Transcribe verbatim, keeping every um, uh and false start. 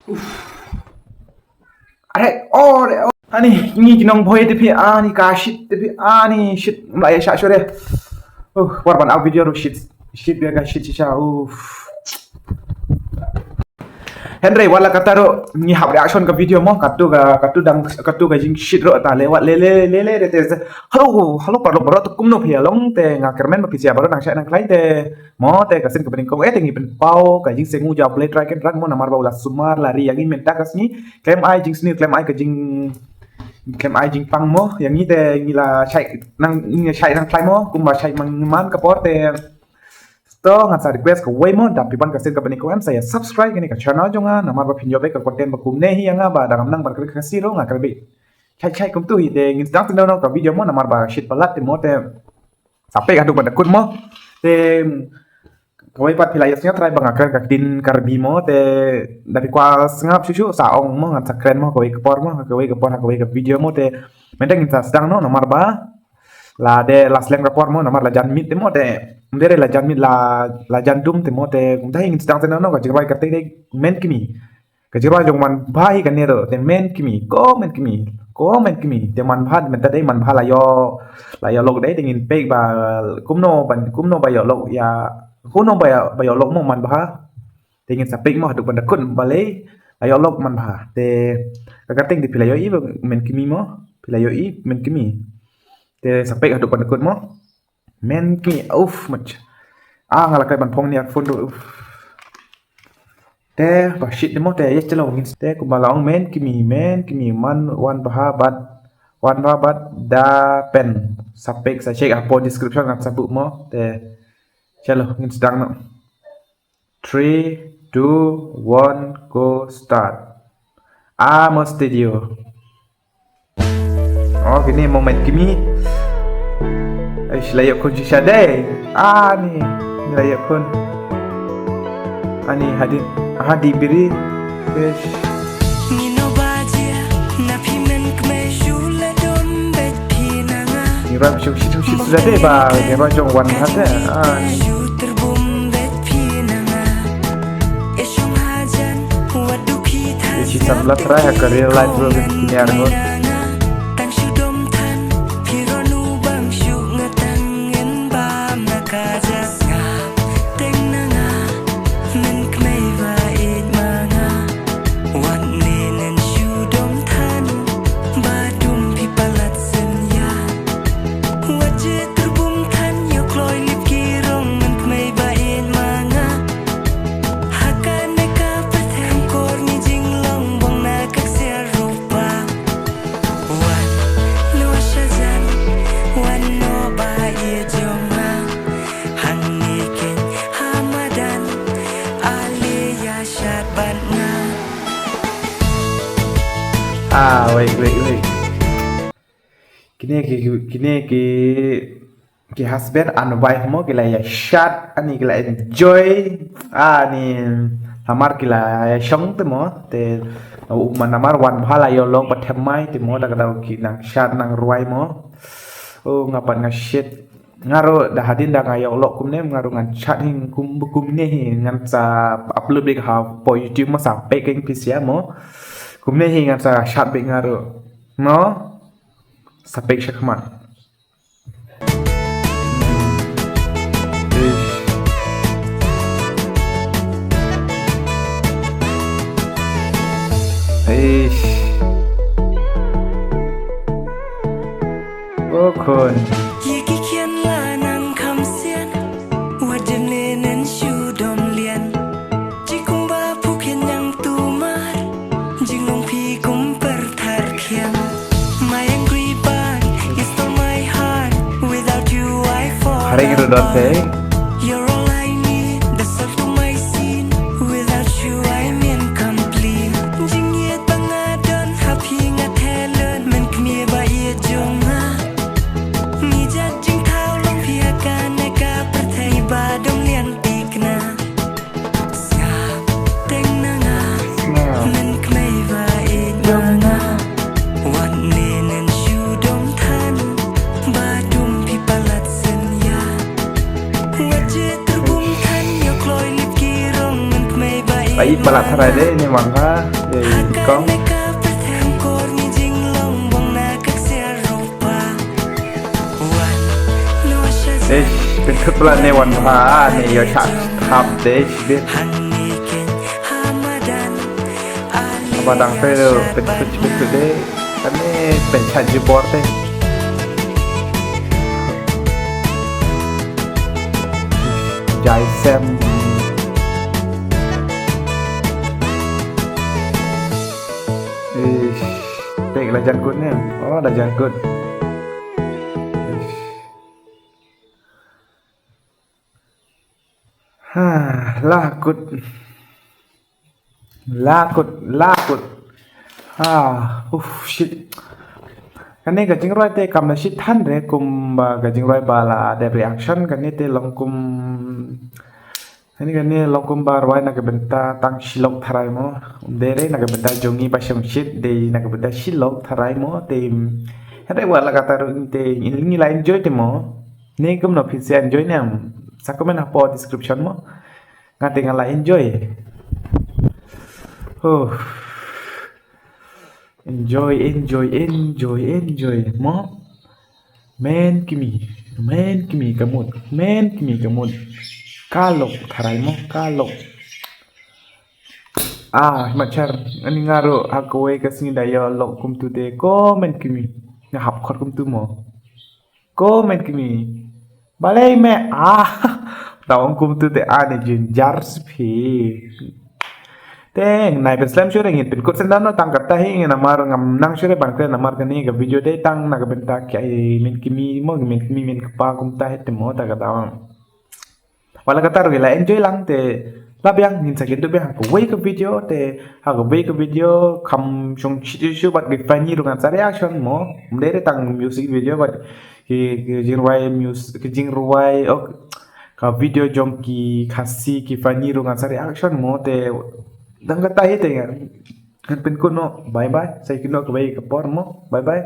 Are, oh, are, oh. Ani, ngi ki nong bhoi te phi, ani ka shit te phi, ani shit, mla ya sha shore. Uh, war ban au video ru shit, shit bia ka shit shisha, uh. Hynrei wala kata ru ngi hap reaction ka video mo, katu ka, katu dang, katu ka jing shit ru ta le, wat le, le, le, le, te. Hello, hello, paralok baroh, te kumno phi ïa long, te nga kyrmen ba phi ïa baroh nang shai nang khlaiñ te. Mo te ka sien kaba nyngkong eh te ngi pynpaw ka jingsngew ja u Blei Trai Kynrad mo namar ba u la sumar la ri ïa ngi mynta ka sngi. Khlem ai jingsniew, khlem ai ka jing, khlem ai jingpang mo ïa ngi te ngi la shai nang, ngi la shai nang khlaiñ mo kumba shai man man ka por te. To ngan sa request kawei mo, da phi ban ka sien kaba nyngkong em sa ïa subscribe kane ka channel jong nga namar ba phin ïoh beit ka content ba kumne hi ïa nga ba dang nang ban kren Khasi ruh nga kren beit. Shai shai kumtu hi te ngin sdang te nong ka video mo namar ba shit palat te mo te. Sa peit haduh ban da kut mo. Te kawei pat phi la ïohsngew trai ba nga kren ka ktien Karbi mo te da phi kwah sngap shuh shuh sa ong mo ngan sa kren mo kawei ka por mo kawei ka por ha kawei ka video mo te mynta ngin sa sdang noh namar ba la dei la slem ka por mo namar la jan miet te mo te ym dei re la jan miet la la jan dum te mo te kumta hi ngin sdang te noh ka jingrwai kyrteng dei Men Kmie. Ka jingrwai jong man bha hi kane ruh te Men Kmie, ko Men Kmie, ko Men Kmie. Te man bha mynta dei man bha la ïoh, la ïoh lok dei te ngin peit ba kumno ban kumno ba ïoh lok ïa kumno ba ïoh, ba ïoh lok mo man bha. Te ngin sa peit mo haduh ban da kut balei la ïoh lok man bha. Te ka kyrteng te phi la ïohi ba Men Kmie mo, phi la ïohi Men Kmie. Te sa peit haduh ban da kut mo. Men Kmie, uff, mach. Ah, nga la kai ban phong ne phone ruh, uff. Te ba shit te mo te, yes, chalo, ngin te kumba la ong Men Kmie, Men Kmie, man wan bha bad, wan bha bad da pen. Sa peit, sa check hapoh description ngan sa buh mo. Te chalo, ngin sdang noh. Three, two, one, go, start. Amo Studio. Oh, kine mo Men Kmie. Ai, shlai ïoh khun shisha dei. Ani, shlai ïoh khun. Ani, hadin, hadi biri. Eish. Ngi rap shuk shit shuk shit suda dei ba, ngi rap jong wan hat dei. Ah. Shi sam la try ha ka real life bro, kine ar ngon. Ah, wait, wait, wait. Kine ki, kine ki, ki husband and wife mo, ki la ïa shad, ani ki la enjoy, ani, hamar ki la ïa shong te mo, te, u man namar wan bha la ïoh lok ba them mai, te mo, da ka daw ki nang shad nang rwai mo. Oh, nga pat nga shit. Nga ruh da hadien da nga ïoh lok kumne, nga ruh ngan shad hi kum, kumne hi, ngan sa upload beit hapoh YouTube mo sa peit keiñ phi sha mo. Kumne hi ngan sa shad beit nga ruh. No? Sa peit sha khmat. Eish. Eish. O khun. Hare kito dot te. Ba la tharai de ne wan ha, de kong. Eish, pynthut ba la ne wan ha, ne ïoh shah thap de, shibit. Ba dang pynthut, pynthut, pynthut de. Kane pynshah jubor te. Jai Sem. Ish, pek la jan kut ne. Oh, la jan kut. Ish. Ha, la kut. La kut, la kut. Ah, uff, shit. Kane ka jingrwai te kam da shit than re kumba ka jingrwai ba la dep reaction kane te long kum. Kane kane long kumba rwai na ka bynta tang shi lok tharai mo. Um dei re na ka bynta jong ngi ba shong shit dei na ka bynta shi lok tharai mo te. Hynrei wat la katta ruh te ngi la enjoy te mo. Ne kumno phi sa enjoy ne em. Sa comment hapoh description mo. Nga te nga la enjoy. Oh. Enjoy, enjoy, enjoy, enjoy. Mo. Men kmie, men kmie ka mut, men kmie ka mut. Ka lok tharai mo, ka lok. Ah, machar, ani nga ruh ha kawei ka sngi da ïoh lok kumtu te ko men kmie. Nga hap khot kumtu mo. Ko men kmie. Balei me ah. Tang kumtu te ani jynjar spi. Te nai pynslem shuh re ngin pynkut sendano tang kata hi ngin namar ngam nang shuh re ban kren namar kane ka video te tang na ka bynta ki ai men kmie mo men kmie men kpa kumta hi te mo ta ka daw. Wat la katta ruh la enjoy lang te la biang ngin sa kynduh biang ha kawei ka video te ha kawei ka video kham shong shit shuh bad ki funny ruh ngan sa reaction mo. Ym dei re tang music video bad ki, ki jingrwai music, ki jingrwai, ok, ka video jong ki Khasi ki funny ruh ngan sa reaction mo te. Tang kata hi te ngan, ngan pynkut noh. Bye bye. Sa kynduh kawei ka por mo. Bye bye.